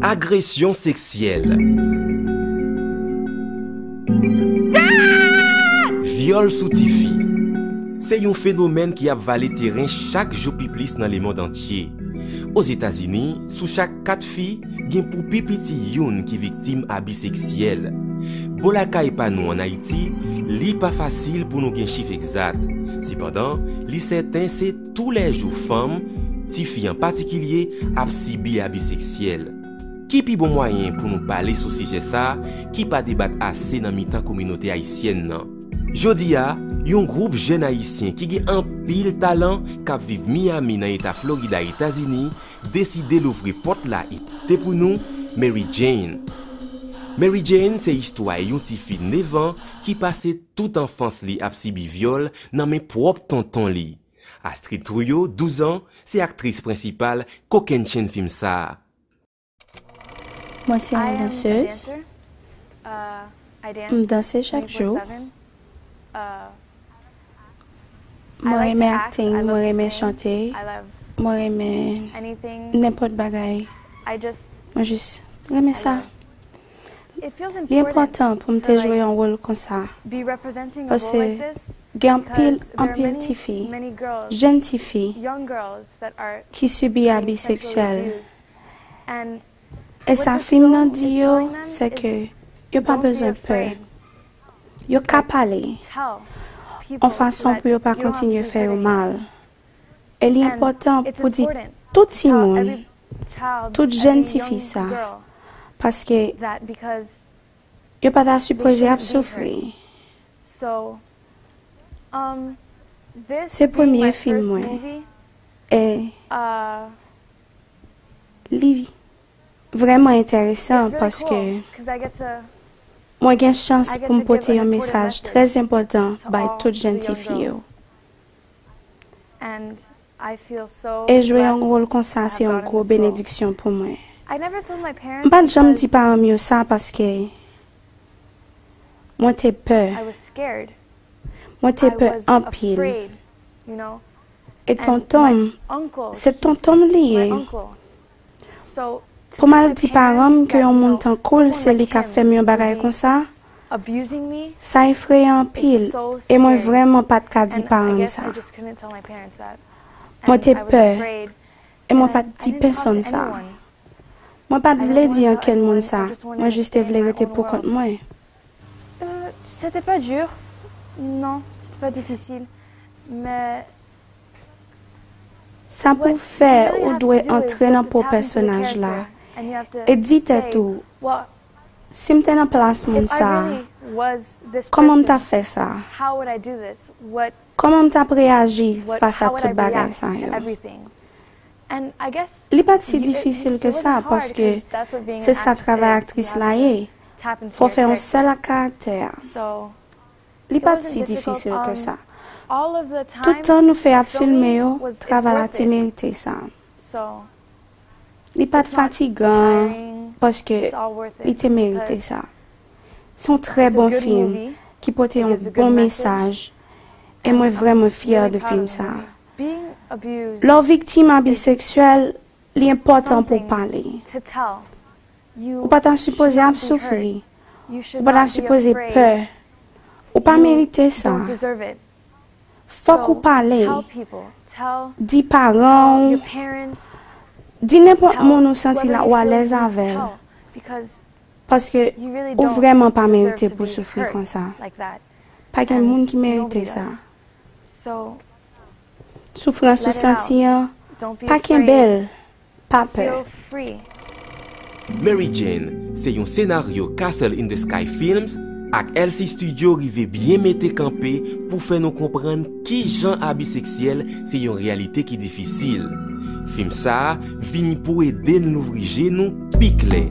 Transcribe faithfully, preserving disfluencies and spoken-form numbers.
Agresyon seksyèl. Vyòl sou tifi. Se yon fenomèn ki ap vale teren chak jou pi plis nan lemonn antye. Ozetazini, sou chak kat fi, gen pou pi piti youn ki viktim abi seksyèl. Bò lakay pa nou ann Ayiti, li pa fasil pou nou gen chif egzat. Sepandan, li sèten se toulèjou fanm, tifi an patikilye, ap sibi abi seksyèl. Ki pi bon mwayen pou nou pale sou sijè sa a ki pa debat ase nan mitan kominote ayisyèn nan? Jodi a, yon gwoup jèn ayisyen ki gen anpil talan k ap viv Miami nan eta Florida, Etazini, deside louvri pòt la e pote pou nou Mary Jane. Mary Jane se istwa yon tifi nèf an ki pase tout anfans li ap sibi vyòl nan men pwòp tonton li. Astrid Trouillot, douz an, se aktris prensipal kokennchenn fim sa a. Mwen se yon dansez. M danse chak jou. Mwen renmen akting, mwen renmen chante, mwen renmen nenpòt bagay. Mwen jis renmen sa. Li enpòtan pou m te jwe yon wòl konsa, paske gen anpil, anpil tifi, jèn tifi, ki sibi abi seksyèl. E sa fim nan di yo, se ke yo pa bezwen pè. Yo ka pale yon fason pou yo pa kontinye fè yo mal. E li enpòtan pou di tout timoun, tout jèn tifi sa, paske yo pa ta sipoze ap soufri. Se premye fim mwen. E li vrèman enteresan paske mwen gen chans pou m pote yon mesaj trè enpòtan bay tout jèn tifi yo. E jwe yon wòl konsa se yon gwo benediksyon pou mwen. M pa t janm di paran m yo sa paske mwen te pè. Mwen te pè anpil. E tonton m, se tonton m li ye. Pou m al di paran m ke yon moun tankou l se li k ap fè m yon bagay konsa, sa efreyan anpil e mwen vrèman pa t ka di paran m sa. Mwen te pè e mwen pa t di pèsonn sa. Mwen pa t vle di ankenn moun sa, mwen jis te vle rete poukont mwen. C'était pas dur. Non, c'était pas difficile. Mais Sa pou fè ou dwe antre nan po pèsonaj la e di tèt ou, si m te nan plas moun sa a, kòman m t ap fè sa? Kòman m t ap reyaji fas a tout bagay sa yo? Li pa t si difisil ke sa, paske se sa travay aktris la ye. Fò w fè yon sèl ak karaktè a. Li pa t si difisil ke sa. Tout tan nou fè ap filme yo, travay la te merite sa. Li pa t fatigan, paske li te merite sa. Se yon trè bon fim ki pote yon bon mesaj, e mwen vrèman fyè de fim sa. Lè w viktim abi seksyèl, li enpòtan pou w pale. Ou pa ta sipoze ap soufri. Ou pa ta sipoze pè. Ou pa merite sa. Fòk ou pale. Di paran w. Di nenpòt moun ou santi la ou alèz avè l. Paske ou vrèman pa merite pou w soufri konsa. Pa gen moun ki merite sa. Soufrans ou santi an, pa kenbe l, pa pè. Mary Jane se yon senaryo Castle in the Sky Films ak L C Studio rive byen mete kanpe pou fè nou konprann kijan abi seksyèl se yon reyalite ki difisil. Fim sa a vini pou ede n louvri je nou pi klè.